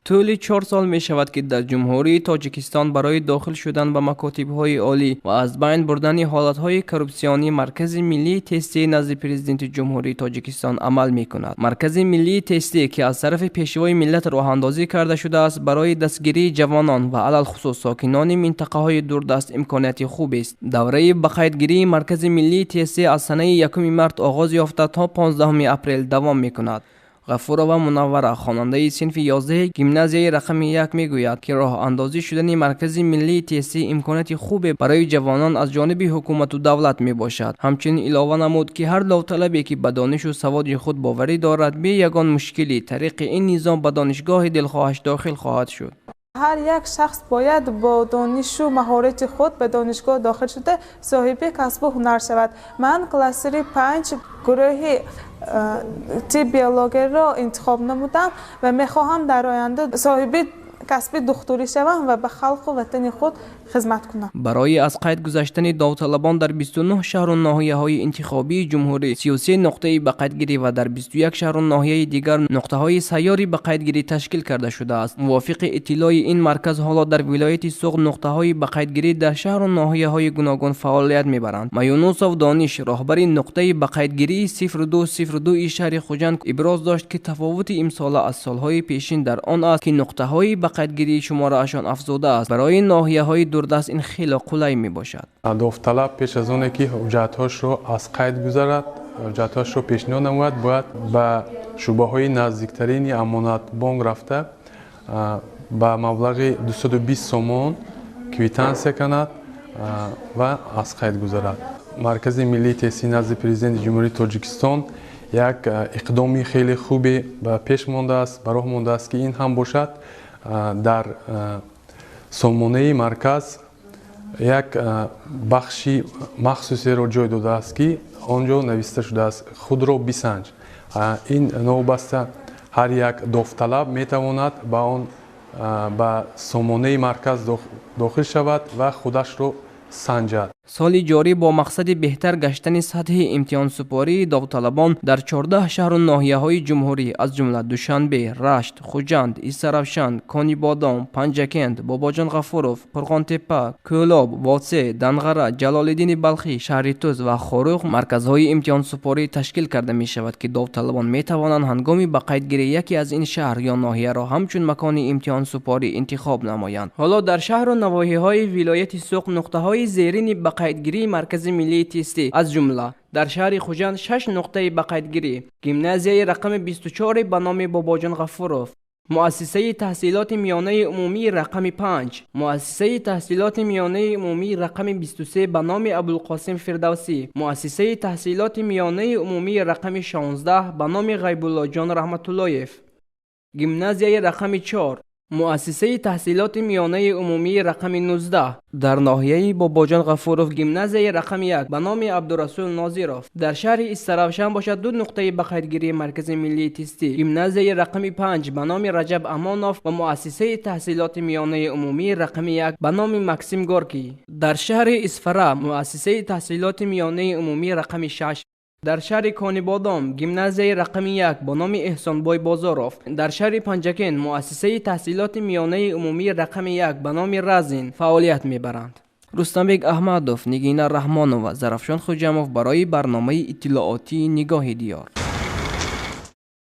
Тӯли 4 сол мешавад, ки дар Ҷумҳурии Тоҷикистон барои дохил шудан ба макотибҳои олӣ ва аз байн бурдани ҳолатҳои коррупсионӣ Маркази миллии тестӣ назди Президенти Ҷумҳурии Тоҷикистон амал мекунад. Маркази миллии тестӣ, ки аз тарафи Пешвои миллат роҳандозӣ карда шудааст, барои дастгирии ҷавонон ва алалхусус сокинони минтақаҳои дурдаст имконияти хубест. Давраи ба қайдгирии Маркази миллии тестӣ аз санаи 1 март оғоз ёфта, то 15 апрел давом мекунад. Ғафурова Мунаввара, хонандаи синфи 11 гимназияи рақами 1, мегӯяд, ки роҳандозӣ шудани Маркази миллии тестӣ имконияти хубе барои ҷавонон аз ҷониби ҳукумату давлат мебошад. Ҳамчунин илова намуд, ки ҳар довталабе, ки ба донишу саводи худ боварӣ дорад, бе ягон мушкилӣ тариқи ин низом ба донишгоҳи дилхоҳаш дохил хоҳад шуд. Ҳар як шахс бояд бо донишу маҳорати худ ба донишгоҳ дохил шуда, соҳиби касбу ҳунар шавад. Ман кластери 5, гурӯҳи тиб биологияро интихоб намудам ва мехоҳам дар оянда соҳиби касби духтурӣ шавам ва ба халқу ватани худ хизмат кунам. Барои аз қайд гузаштани довталабон дар 29 шаҳру ноҳияҳои интихобии ҷумҳурӣ 33 нуқтаи ба қайдгирӣ ва дар 21 шаҳру ноҳияи дигар нуқтаҳои сайёри ба қайдгирӣ ташкил карда шудааст. Мувофиқи иттилои ин марказ, ҳоло дар вилояти Суғд нуқтаҳои ба қайдгирӣ дар шаҳру ноҳияҳои гуногун фаъолият мебаранд. Маюнусов Дониш, роҳбари нуқтаи ба қайдгирии 0202 шаҳри Хуҷанд, иброз дошт, ки тафовути имсола аз солҳои пешин дар он аст, ки нуқтаҳои ба қайдгирии шумораашон афзудааст. Барои ноҳияҳои дурдаст ин хеле қулай мебошад. Довталаб пеш аз оне ки ҳуҷҷатҳошро аз қайд гузарад, ҳуҷҷатҳошро пешниҳод намояд, бояд ба шӯъбаҳои наздиктарини Амонатбонк рафта, ба маблағи 220 сомон квитансия кунад ва аз қайд гузарад. Маркази миллии тестӣ назди Президенти Ҷумҳурии Тоҷикистон як иқдоми хеле хубе ба пеш мондааст, ба роҳ мондааст, ки ин ҳам бошад, дар сомонаи марказ як бахши махсусеро ҷой додааст, ки он ҷо нависта шудааст: «Худро бисанҷ». Ин новобаста ҳар як довталаб метавонад ба он, ба сомонаи марказ дохил шавад ва худашро санҷад. Соли ҷорӣ бо мақсади беҳтар гаштани сатҳи имтиҳонсупории довталабон дар 14 шаҳру ноҳияҳои ҷумҳурӣ, аз ҷумла Душанбе, Рашт, Хуҷанд, Истаравшан, Конибодом, Панҷакент, Бобоҷон Ғафуров, Қурғонтеппа, Кӯлоб, Восе, Данғара, Ҷалолиддини Балхӣ, шаҳри Тӯз ва Хоруғ марказҳои имтиҳонсупорӣ ташкил карда мешавад, ки довталабон метавонанд ҳангоми ба қайдгирӣ яке аз ин шаҳр ё ноҳияро ҳамчун макони имтиҳонсупорӣ интихоб намоянд. Ҳоло дар шаҳру навоҳиҳои вилояти Суғд нуқтаҳои зерини ба қайдгирии Маркази миллии тестӣ, аз ҷумла дар шаҳри Хуҷанд шаш нуқтаи ба қайдгирӣ: гимназияи рақами 24 ба номи Бобоҷон Ғафуров, муассисаи таҳсилоти миёнаи умумии рақами 5, муассисаи таҳсилоти миёнаи умумии рақами 23 ба номи Абулқосим Фирдавсӣ, муассисаи таҳсилоти миёнаи умумии рақами 16 ба номи Ғайбуллоҷон Раҳматуллоев, гимназияи рақами 4, муассисаи таҳсилоти миёнаи умумии рақами 19, дар ноҳияи Бобоҷон Ғафуров гимназияи рақами 1 ба номи Абдурасул Нозиров. Дар шаҳри Истаравшан бошад ду нуқтаи ба қайдгирии Маркази миллии тестӣ: гимназияи рақами 5 ба номи Раҷаб Амонов ва муассисаи таҳсилоти миёнаи умумии рақами 1 ба номи Максим Горкий. Дар шаҳри Исфара муассисаи таҳсилоти миёнаи умумии рақами 6, дар шаҳри Конибодом гимназияи рақами 1 бо номи Эҳсонбой Бозоров, дар шаҳри Панҷакент муассисаи таҳсилоти миёнаи умумии рақами 1 ба номи Разин фаъолият мебаранд. Рустамбек Аҳмадов, Нигина Раҳмонова, Зарафшон Хуҷамов барои барномаи иттилоотии «Нигоҳи диёр».